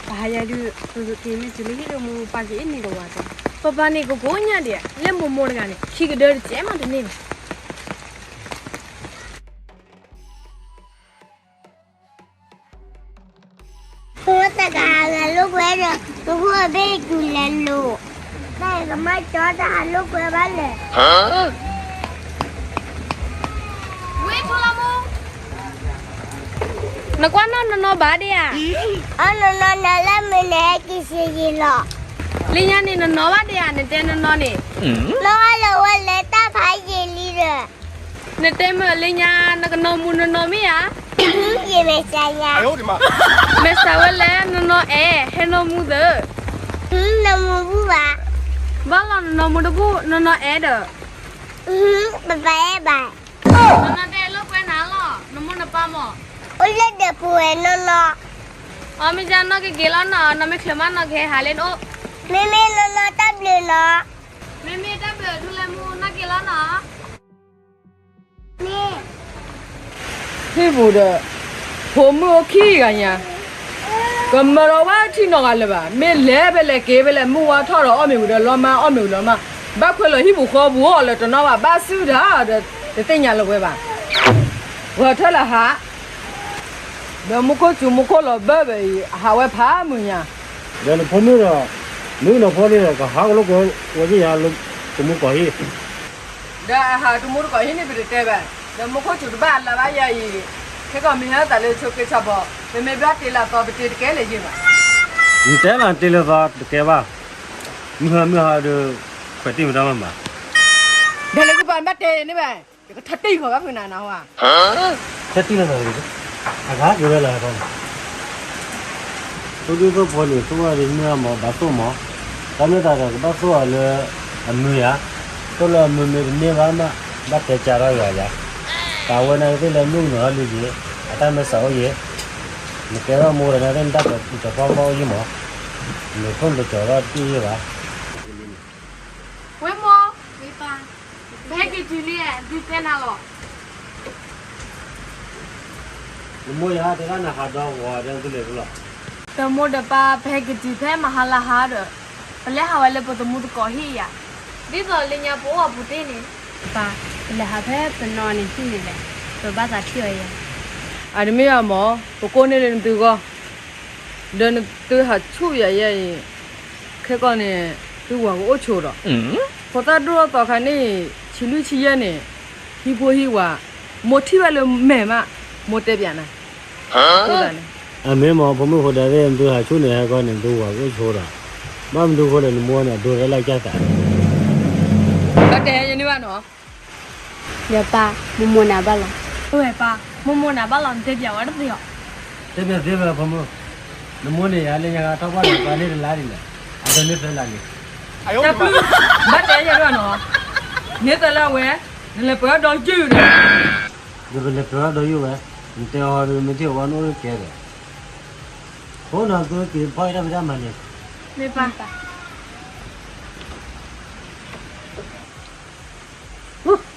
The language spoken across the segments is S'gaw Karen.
ပဟးယၤဒုး က့ၤမ့ၢ်တုၤလၢဟံၣ်ဒီး မိၢ်ပၢ်က့ၤအ့ၣ်န့ၢ်ဒီးဝၤတဲ, ပပၢ်န့ၣ်ကကိးညါဒံး, လၢမိၢ်မိၢ်တဂၤန့ၣ် ခံကဒၢတကဲမးတန့ၢ်ဘၣ်. ဖိတဂၤဟးဂဲၤလိာ်ကွဲဒီး နဖိအဘ့ၣ်တုၤလဲၤလိာ်, တၢ်ကမၣ်ကၠီတၢ်ဟးလိာ်ကွဲဘၣ်လဲၣ်. ဝ့ၢ်ဖိလၢမိၢ်, နကွၢ်နီၢ်နီၢ်နီၢ်ဘၣ်ဒံးဧါ. အနီၢ်နီၢ်နီၢ်လၢမုၢ်နဟဲက့ၤဆံးယံာ်လီၤ. လၢညါန့ၣ်နနီၢ်ဘၣ်ဒံးဧါ, နတဲနနီၢ်န့ၣ်, နီၢ်ဘၣ်လၢဝဲလဲၤတၢ်ဖးယံာ်လံဒီး နတဲမ့ၢ်လၢညါ နကနီၢ်မူနနီၢ်မ့ၢ်ဧါ. ယမဲာ်ဆှးညါ, မဲာ်ဆှးဝဲလဲၣ် နနီၢ်အဲၣ် ဟဲနီၢ်မူသၢ, နီၢ်မူဘူၣ်ဘၣ်. ဘၣ်လီၤနနီၢ်မူတဘူၣ် နနီၢ်အဲၣ်ဒီး, ပပၢ်အဲၣ်ဘၣ်. နနီၢ်တဲလိာ်ကွဲနၤလီၤ နမိၢ်နပၢ်မၢ်. အိၣ်လၢဒၢးပူၤဝဲနီၢ်နီၢ်. အီမ့ၢ်ကနီၢ်ကက့ၤလီၤနီၤ, နီၢ်မ့ၢ်ချၢးမးနီၢ်ကဟဲဟးလၢနအိၣ်. မ့မ့ၢ်နီၢ်နီၢ်တၢ်ဘျုးနီၤ. မ့မ့ၢ်တၢ်ဘျုးထူလၢမူနီၢ်က့ၤလီၤနီၤ. ဟံၣ်ပူၤဒီး ဖိမုၣ်အိၣ်ခံဂၤညါ, ကမၢဒီးဝဲထံၣ်နီတဂၤလၢၤဘၣ်. မ့ၢ်လဲၤဖဲလဲၣ်က့ၤဖဲလဲၣ် မုၢ်ဝါထီၣ်ဒီးအီၣ်မ့ၤဝံၤဒီးလီၤမၢ် အီၣ်မ့ၤဝံၤလီၤမၢ်, ဘၣ်ခွဲးလီၤဟံၣ်ပူၤဃီပူၤအီၤလၢတနီၤဘၣ် ဘၣ်စုၣ်တၢ်ဒီး တသ့ၣ်ညါလၢၤဝဲဘၣ်. ဂီၤထၢၣ်လၢဟး ဒီးမူခိၣ်စူၤမူခိၣ်လီၤဘၢဘၣ်အံၤ အဟးဝဲဖးမုၢ်ညါ. ဒီးနဖိမုၣ်ဒီး မုၣ်ကနီၤဖိန့ၣ်ဒီး ကဟးကလိာ်ကွဲဝဲယဲၢ်ယၤလၢ တမူကီၢ်ဟံၣ်, ဒီးအဟးတမူတကီၢ်ဟံၣ်န့ၣ် ပတတဲဘၣ်, ဒီးမူခိၣ်စူၤတဘၣ်အလၢဘၣ်ယဲၢ်အံၤ, ခဲကီၢ်မ့ၢ်ဟဲသးလၢဆိးက့ဆၢဘီ, ပမ့ၢ်ဘၣ်တ့လၢအသီ ပတ့တကဲလၢၤယဲၢ်ဘၣ်. နတဲဘၣ်တ့လၢသီတကဲဘၣ်, မုၢ်ဟါမုၢ်ဟါဒီး ခွဲးတံၢ်မတၤမးမး, ဒီးလၢကပၤဘၣ်တဲန့ၣ်ဘၣ်, ယကထီၣ်တံၢ်ဃီဘၣ်ဖုနၤနဟါ, ထီၣ်တံၢ်လီၤသး, အဂၤက့ၤဝဲလီၤခီန့ၣ်, သိဒုသိဖိန့ၣ် သိဝဲဒ်မ့ၢ်အမၢ် ဘၣ်သိၣ်မၢ်, တၢ်မ့ၢ်တၢ်ဒီးကဘၣ်သိၣ်အီၤလၢအမုာ်ယၤ, သိၣ်လၢအမုာ်မ့ၢ်တန့ၢ်ဘၣ်မး ဘၣ်တဲကၢထီၣ်ယၤယၤ, တၢ်ဝဲန့ၣ်သ့ၣ်လၢမုၣ်ကနီၤဟီၣ်လံယ့ၣ်, အတၢ်မဲာ်ဆှးအိၣ်ယ့ၣ်, နကဲထီၣ်မိၢ်ဒီးနသ့ၣ်နတၢ်ကီၤပီၣ်ကီၣ်အိၣ်ယ့ၣ်မၢ်, နခိၣ်နတကီၤထီၣ်တံၢ်ယ့ၣ်ဘၣ်. ဝဲမိၢ်, ပဟဲက့ၤတုၤလံ, ဒုးတဲနၤလီၤ. နမိၢ်ယၤတဲဒၣ်နဟးဒီးဂီၤဒီးသုလဲၤသုလီၤ. ဒီးမိၢ်ဒီးပၢ် ပဟဲက့ၤတုၤဖဲမဟါလၢဟါဒီး, ပလဲၤဟးဝဲလၢပတမူတကီၢ်ဟံၣ်ယၤ, ဒ်သိးလၢညါပအိၣ်အပူၤတ့ၢ်န့ၣ်, ပၢ်, ပလဲၤဟးဖဲပနီၢ်န့ၣ်ဟံၣ်န့ၣ်လဲၣ်, ပဘၣ်သးထံၣ်ဝဲယၤ. အတမ့ၢ်ဘၣ်မၢ်, ပကိးန့ၢ်လၢနသုဂီၢ်, ဒီးနသုဟးဆူၣ်ယၤယဲၢ်အံၤ, ခဲကီၢ်န့ၣ် သုဝၤကအိၣ်ဆိးဒီး, ဖိသၣ်ဒိၣ်ထီၣ်သီခါန့ၣ်, ဆံလွံၢ်ဆံယဲၢ်န့ၣ်, ဟံၣ်ဖိဟံၣ်ဝၤ, မိၢ်ထံၣ်ဘၣ်လၢမဲာ်မး, မိၢ်တဲပျးနၤ, အဃိသတးန့ၣ်, အမ့ၢ်မၢ် ဖိမုၣ်ဖိဒါသ့ၣ် နသုဟးဆူၣ်န့ၣ် ဟဲကီၢ်န့ၣ် နသုဝၤကအိၣ်ဆိးဒီး, ဘၣ်မနုၤဃိလဲၣ် နမိၢ်န့ၣ် အဒိးတၢ်လၢကၢ်သး ဘၣ်တဲယဲန့ၣ်ဘၣ်နီၤ. ယပၢ်, မိၢ်မိၢ်နၤဘၣ်လီၤ. ဝဲပၢ်, မိၢ်မိၢ်နၤဘၣ်လီၤ နတဲပျးဝဲတသ့အီၤ. တဲပျးသ့ဝဲဖိမုၣ်, နမိၢ်န့ၣ်ယၤလၢညါထီၣ်ပှၢ်န့ၣ် ပှၤန့ၢ်တလါဒ်လဲၣ်, အဒိးန့ၢ်သၢလါလံ. တၢ်ပျုၢ်, ဘၣ်တဲယဲဒၣ်နီၤ, န့ၢ်သၢလါဝဲ, နလဲၤပှဲၤအီၣ်ဒီးယုၢ်ဒီး, ဒီးပလဲၤပှဲၤအီၣ်ဒီးယုၢ်ဝဲ, နတဲအီၤဒီးမ့ၢ်ထံၣ်အဝဲနအိၣ်ကဲဒီး, ဖိနီၤသုက့ၤဖီၣ်အံၤတၢ်ဖံးတၢ်မၤန့ၣ်, မ့ၢ်ပၢ် အိၣ်လၢ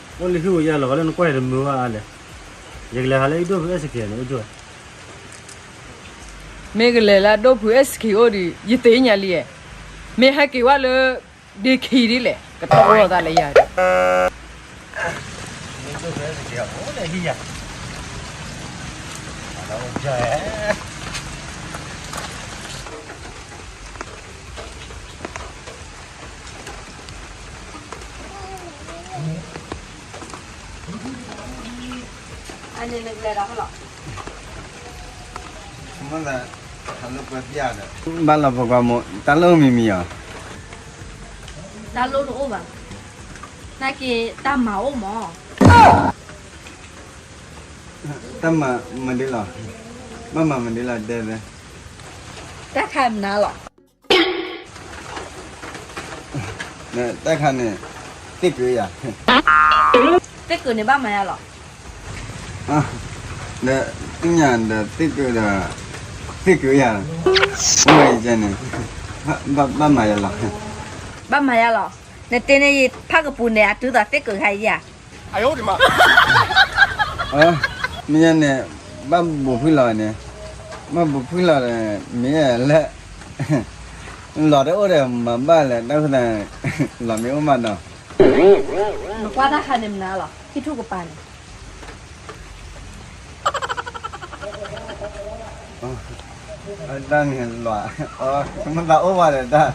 ဟံၣ်ဧိၤယၤလီၤ လၢနကွၢ်တမုာ်ဘၣ်အါလဲၣ်, ယကလဲၤဟးလၢအဒိၣ်ဖုအဲၣ်စက့ၤန့ၣ်အိၣ်ကၠိ, မ့ၢ်ကလဲၤလၢအဒိၣ်ဖုအဲၣ်စက့ၤအိၣ်ဒီး ယသ့ၣ်ညါလံ, မ့ၢ်ဟဲက့ၤဝဲလၢ ဒ့ခံဒ်လဲၣ် ကထီၣ်အိၣ်လီၤသးလၢယၤဒီး အန့ၣ်နကလဲၤဒီးဟဲလီၤ, မ့ၢ်လၢ ဘၣ်လီၤပကွၢ်မိၢ် တၢ်လိၣ်မံၤမံၤအီၤ, တၢ်လိၣ်တအိၣ်ဘၣ်, နာ်က့ၤတၢ်မၤအိၣ်မး, တၢ်မၤမနုၤလီၤ, ဘၣ်မၤမနုၤလီၤတဲဝဲ, တၢ်ခါမနုၤလီၤ တၢ်ခါန့ၣ် သ့ၣ်ကုာ်ယၤ, သ့ၣ်ကုာ်န့ၣ်ဘၣ်မၤယၤလီၤ, ဒီးသ့ၣ်ညါဒီးသ့ၣ်ကုာ်ဒီး သ့ၣ်ကုာ်ယၤ, အိၣ်ဝဲအံၤန့ၣ် ဘၣ်မၤယၤလီၤ, ဘၣ်မၤယၤလီၤ, နတဲန့ၣ်ယဖးကပူၤန့ၣ် အတုၤသိးသ့ၣ်ကုာ်ခါယၤ, မ့ၢ်ညါန့ၣ် ဘၣ်ဘူးဖုလီၤန့ၣ်, ဘၣ်ဘူးဖုလီၤဒီး မ့ၢ်ယၤလၢ လီၤတအိၣ်ဒီးမၤဘၣ်လဲၣ်, တၢ်ဃိသး လီၤမ့ၢ်အိၣ်မးနီၤ. နကွၢ်တၢ်ခါန့ၣ်မနုၤလီၤ, ဟံၣ်ထူၣ်ကပၤန့ၣ် တၢ်န့ၣ်လီၤ, မ့ၢ်သးအိၣ်ဘၣ်ဒီးတၢ်,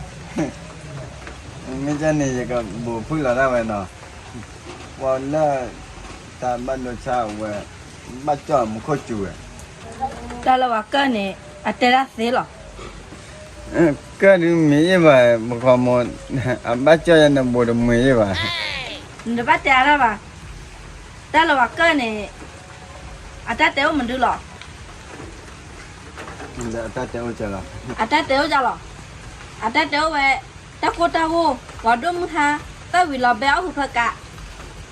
မ့ၢ်ကဲန့ၣ် ယကဘူးဖုၣ်လီၤဒၣ်ဝဲနီၤ, ပှၤလၢ တၢ်ဘၣ်ဒိဆါဝဲ, ဘၣ်ကၠီၣ်မူခိၣ်စူၤဝဲ, တၢ်လၢပှၤကၢၢ်န့ၣ် အတဲဒၣ်သ့လီၤ. ကၢၢ်ဒုးမ့ၢ်အ့ၣ်ဘၣ်, ပခီမိၢ်, အဘၣ်ကၠီၣ်ယဲန့ၣ်ဘူးတမ့ၢ်အ့ၣ်ဘၣ်. နတဘၣ်တဲအါတၢ်ဘၣ်, တၢ်လၢပှၤကၢၢ်န့ၣ် အတၢ်တဲအိၣ်မနုၤလီၤ. အတၢ်တဲအိၣ်လီၤ, အတၢ်တဲအိၣ်ဝဲ, တၢ်ကိၢ်တၢ်ဂီၤ, ပှၤဒိၣ်မုၢ်ဟါ, ပၢ်ဝံၤလီၤဘဲအီၣ်ဟုးဖၢကး,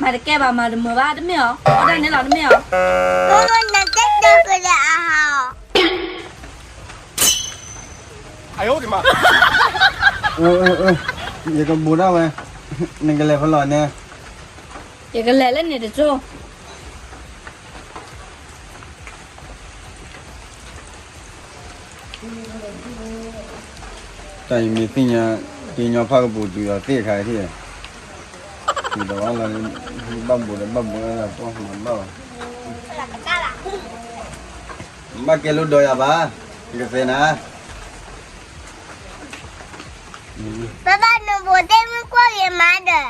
မၤတကဲဘၣ် မၤတမုာ်ဘၣ်တမ့ၢ်အီၤ, အီၣ်ဒၣ်န့ၣ်လီၤတမ့ၢ်အီၤ. ယကဘူးဒၣ်ဝဲ, နကလဲၤဖဲလဲၣ်န့ၣ်, ယကလဲၤလၢန့ၣ်တကၠိၢ်. တၢ်အံၤမ့ၢ်သ့ၣ်ညါ, က့ညီဖးကပူၤတုၤဒီးသ့ၣ်ခါထံၣ်, တုၤဒီးဝဲလီၤ, ဘၣ်ဘူးဒီးဘၣ်ဘူးလၢပှၢ်မၤဘၣ်ဘၣ်, ဘၣ်ကဲလိာ်ဒီးယၤဘၣ်, ယကသ့နၤ. ပၢ်ဘၣ်နဘူးသ့ၣ်မုၣ်ကွၢ်က့ၤမးဒီး,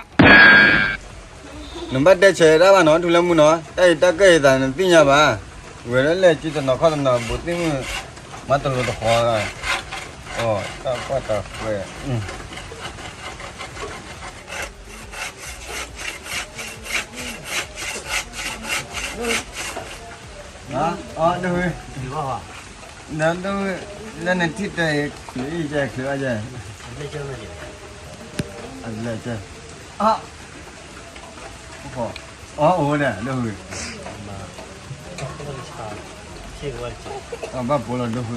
နဘၣ်တဲဆၢတၢ်ဘၣ်နီၤ ထူလၢမုၢ်နီၤ, တၢ်အံၤတၢ်ကၢၢ်အံၤသးနသ့ၣ်ညါဘၣ်, ဂဲၤလၢလဲၤစုတနီၤခီၣ်တနီၤ ဘူးသ့ၣ်မုၣ်, မၤတလိၤတဃီ, အိ, တၢ်ကွၢ်တၢ်ဃဲ, အ, ဒ်, ဒ်, လၢနထံၣ်တၢ်အံၤ ချုးအံၤကဲ ချုးအါကဲ, အလဲၤကဲ, အ, အ, အိၣ်ဝဲဒၣ် ဒ်, အဘၣ်ပိာ်လီၤ ဒ်,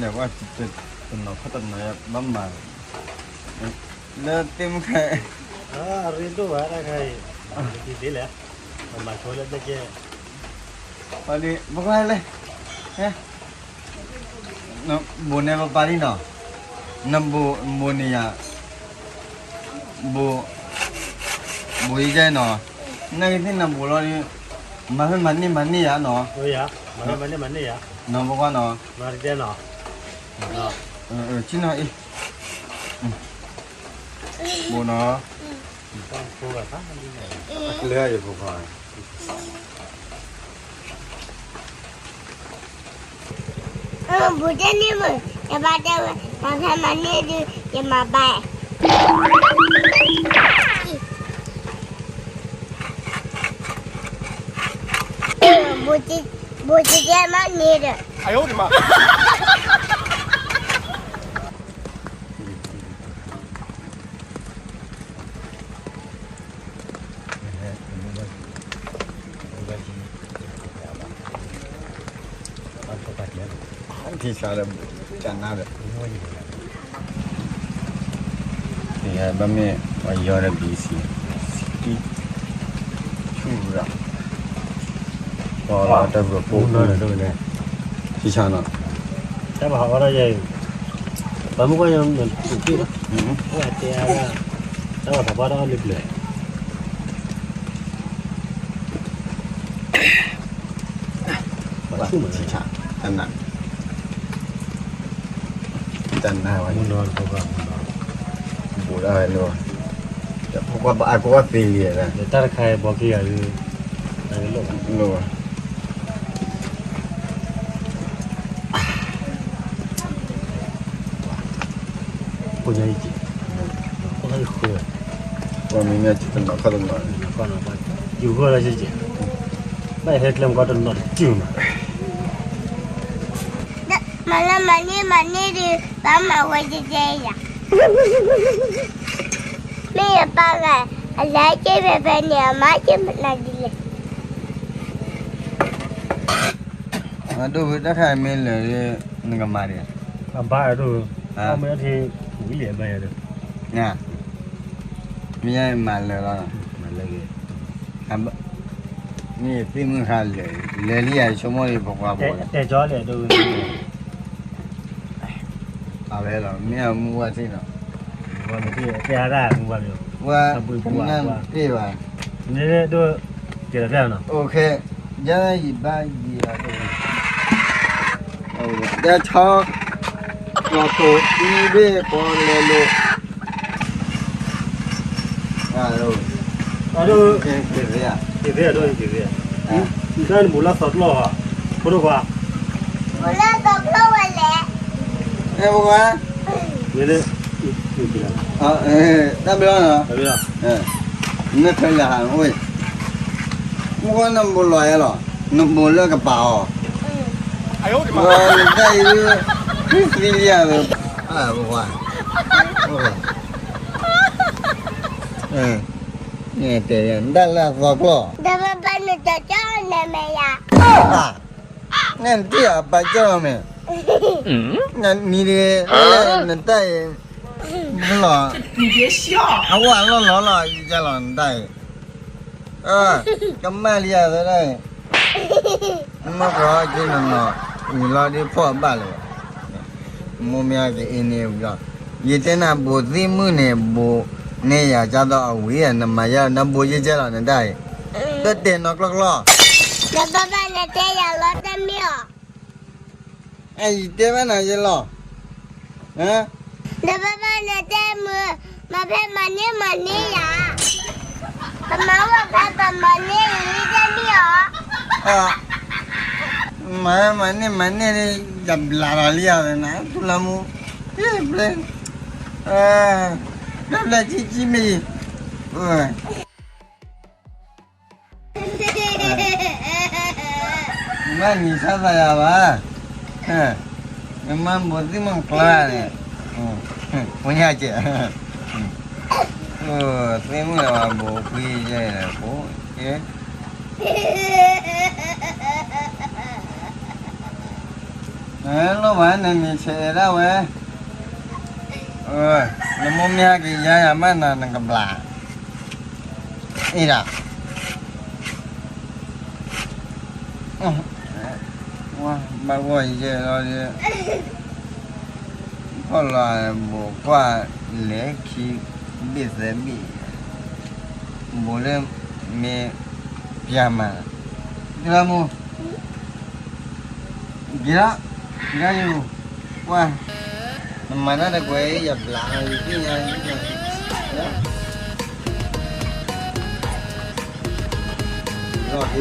လဲၤဝဲ တနီၤခီၣ်တနီၤ ဘၣ်မၤ, လၢသ့ၣ်မုၣ်ခါ, အရ့ဒိၣ်ဘၣ်တၢ်ခါအံၤ, ဒ်လဲၣ်, ပမၤဆိလၢတကဲ, ပှၤဒ် ပကွၢ်လဲၣ်, ဘူးန့ၣ်ပပၢ်ဒ်နီၤ, နဘူး, ဘူးန့ၣ်ယၤ, ဘူး, ဘူးယဲနီၤ, နကသ့ၣ်နဘူးလီၤ, မၤဖဲမၤန့ၢ်မၤန့ၢ်ယၤနီၤ, မၤဖဲမၤန့ၢ်မၤန့ၢ်ယၤ, နီၤပကွၢ်နီၤ, ဆ့နီၤအံၤ, ဘူးနီၤ, အကျဲယဖိခွါ ဘူးတန့ၢ်မုၢ်, ယဘၣ်တဲဝဲ, မၤဖဲမၤန့ၢ်ဒုး ယမၤဘၣ်, ဘူးတကဲမးန့ၣ်ဒီး ထံဆါဒီး ကနါဒီး ဘၣ်မ့ၢ်ပှၤယီၤဒီး ဘံစံ, ဆူရၤ, ပှၤတၢ်ပၢၢ်ဖိ, ထံဆါနီၤ, တၢ်ပဟးအီၣ်ဒၣ်ယဲ, ပှၤမုၢ်ကွၢ်ယဲ, တဲအါ, တၢ်ပှၤသးပှၢ်တၢ်အီၣ်လၢပျၢၤ ပှၤဆူၣ်မး, တၢ်နါဝဲ, မုၢ်နီၤတဖိခွါ, ဘူးဒၣ်ဝဲလၢ, ဖိခွါဘၣ်အကိးသ့လံ, တၢ်တခါအံၤဘီက့ၤဂၤဒုး, လိၣ်ဘၣ်, ဖိညါယက့ၤ, ဖိညါယဃၢ, ပှၤမ့ၢ်မ့ၢ်တနီၤခီၣ်တနီၤ, ယဃၢလၢယက့ၤ, ဘၣ်ယဟဲကျဲမုၢ်ကီၢ်တနီၤတက့ၢ်မး, မၤလၢမၤန့ၢ်မၤန့ၢ်ဒုး ဘၣ်မၤဝဲကဲကဲယၤ, မ့ၢ်ယပၢ်ဂၤ အလဲၤက့ၤဖဲဖဲန့ၣ် အမၤက့ၤမနုၤဒ်လဲၣ်. အဒိၣ်ဝဲတၢ်ခါမ့ၢ်လၢာ်ဒီး နကမၤဒံးဧါ, အဘၣ်အဒိၣ်, အမ့ၢ်ထံဝံၤလံအဘၣ်ယၤဒီး, မ့ၢ်ယမၤလၢာ်လီၤ, မ့ၢ်ယသ့ၣ်မုၢ်ခါလၢာ်, လၢာ်လံယဆိကမိၣ်လံပကွၢ်ဖိ, တဲကၠီလံအဒိၣ်ဝဲ, မ့ၢ် အဝဲလီၤ မ့ၢ်အမူဝဲထံၣ်နီၤ, ဝဲမ့ၢ်ထံၣ်တဲအါတၢ်မူဝဲမ့ၢ်, ဝဲ အဘုပူၤ နၢ်တ့ၢ်ဘၣ်, နဒိး ကဲလီၤဖဲနီၤ, ယဘၣ်ယံၤဘၣ်ယံၤအီၤ, ဒဲထီ လီၤခိၣ်အံၤဘ့ၣ်ပီလဲၤလိာ်, အဒိ က့ၤသ့ဧါ, က့ၤသ့ဧါ, တၢ်နဘူးလၢသီကျိၣ်ဧါ, ဖိဒိၣ်ခွါ, ဘူးလၢသီကျိၣ်ဝဲလဲၣ်, အဲ ဖိခွါ, တၢ်ဘျီနီၤ, မ့ၢ်ဖဲလဲၣ်ဟးအိၣ်, မ့ၢ်ကွၢ်နဘူးလီၤအဲၣ်လီၤ, နဘူးလၢကပၤအီၤ, နတၢ်အံၤ, သံလံဧါ, ဖိခွါ, တဲနတၢ်လၢအသီကျိၣ်, ဒီးဘၣ်ဘၣ်နတၢ်ကၢ်နမဲာ်ယၤ, နတၢ်အပာ်ကၢ်လီၤမဲာ်, နမံၤတဂ့ၤ, နတၢ်အံၤ, လီၤ, အဝဲလီၤလီၤလီၤ ယကလီၤနတၢ်အံၤ, ကမၣ်လံဧါသဒၣ်အံၤ, မ့ၢ်ကီးက့ၤနီၤနီၤ, ဝံၤလီၤဒ်ဖီၣ်အဘၣ်လၢၤဘၣ်, မိၢ်မ့ၢ်ဟဲက့ၤအ့န့ၣ်ဝံၤလီၤ, ယတဲနၤဘူးသ့ၣ်မုၣ်န့ၣ် ဘူးန့ၢ်ယၤကၢ်သိးအဝံၤဧါ, နမၤယါ နဘူးယကဲလီၤနတၢ်အံၤ, တတဲနီၤကျီကျီ, နဘၣ်ဘၣ်နတဲယၤလီၤတၢ်မ့ၢ်အီၤ, ယတဲဘၣ်နၤယဲလီၤ, နဘၣ်ဘၣ်နတဲမုၢ်, မၤဖဲမၤန့ၢ်မၤန့ၢ်ယၤ, ပမၤဝဲဖဲပမၤန့ၢ်အံၤတမ့ၢ်အီၤ, မၤဖဲမၤန့ၢ်မၤန့ၢ်န့ၣ် ယဘျးလီၤလံဧါနၤ ထူလၢမူ, ဘျဲ, ဘျဲဘျဲကံကံမ့ၢ်, မ့ၢ်နံၤဆါသးယၤဘၣ်, နမၤဘူးသ့ၣ်မုၣ်ကျါန့ၣ်, ဖိညါကဲ, သ့ၣ်မုၣ်လၢၤဘၣ်ဘူးခွံယဲၢ်ဖိ, လိၣ်ဘၣ်နမံၤဆဲးဒၣ်ဝဲ, နမိၢ်မ့ၢ်ဟဲက့ၤယါယၤမးနၤနကဘျး, အံၤဒၣ် ဘၣ်ဂီၢ်ယဲၢ်လီၤ, ဖီၣ်လီၤဘူးကွၢ်လဲၤခံဘ့ၣ်သၢဘ့ၣ်, ဘူးလၢမ့ၢ်ပျၢ်မး, ဒ်လၢမူ က့ၤလီၤ, က့ၤလီၤယိၤ, ကွၢ်, နမၤတၢ်တကွဲး ယဘျးယသ့ၣ်ညါ, လီၤက့ၤ ဒ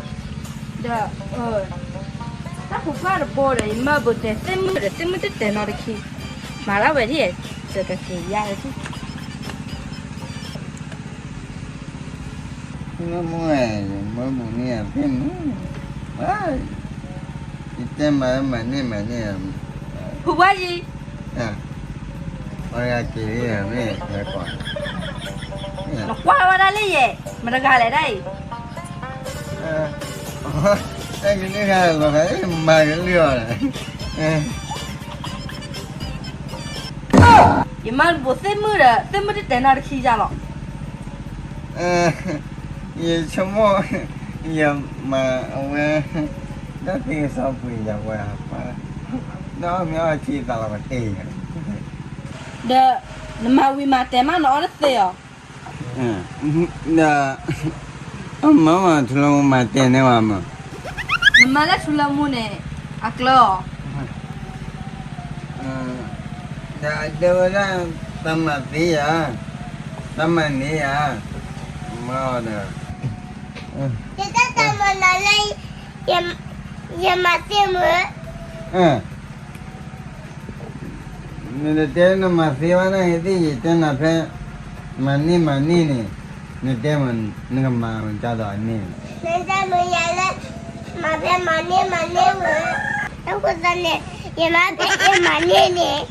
ီး တၢ်ဖိခွါတဘိဒီး ယမၤဘူးတဲသ့ၣ်မုၣ်ဒီး သ့ၣ်မုၣ်တတဲနီတခံ, မၤဒၣ်ဝဲဒ်, ယကက့ၤယါဝဲဒ် မ့ၢ်မ့ၢ် ယမၤဘူးန့ၢ်ယသ့ၣ်မုၣ်, ယတဲမၤမၤန့ၢ်မၤန့ၢ်, ဖိခွါယံၤ, ပှၤက့ၤမ့ၢ်လဲၤကွၢ်, နကွၢ်ဝဲဒၣ်လၢယဲ, မတဂၤလဲၣ်ဒၣ်အံၤ, တၢ်ကလုၢ်ဂၤလီၤဂၤ မၤကလုၢ်အီၤလဲၣ် ယမၤဘူးသ့ၣ်မုၣ်ဒီး သ့ၣ်မုၣ်တတဲနီတခံယါလီၤ. ယဆိကမိၣ် ယမၤအဝဲ ဒီးသ့ကစီပှ့ၤယၤဝဲ ဒီးမ့ၢ်အီၣ်ထံသးလီၤပတဲယၤ, ဒီးနမၤဝံၤမၤတဲမး နအီၣ်တသ့အီၤ, ဒီး အမၤမၤထူလၢမူမၤတဲန့ၢ်ဝဲမး, နမၤလၢထူလၢမူန့ၣ် အကျၢၤအီၤ, ဒီးအတဲဝဲဒၣ် တၢ်မၤသ့ယၤ, တၢ်မၤန့ၢ်ယၤ, မၤအီၤဒီး ယတၢ်တၢ်မၤနၤလၢ ယမၤသ့မုၢ် နတတဲနမၤသ့ဘၣ်န့ၣ် ယသ့ၣ်ယတဲနၤဖဲ မၤန့ၢ်မၤန့ၢ်န့ၣ် နတဲမး နကမၤမတၤဒီးအန့ၣ်, နတဲမုၢ်ယၤလၢ မၤဖဲမၤန့ၢ်မၤန့ၢ်မုၢ်, အဃိသတးန့ၣ် ယမၤဖဲယမၤန့ၢ်န့ၣ်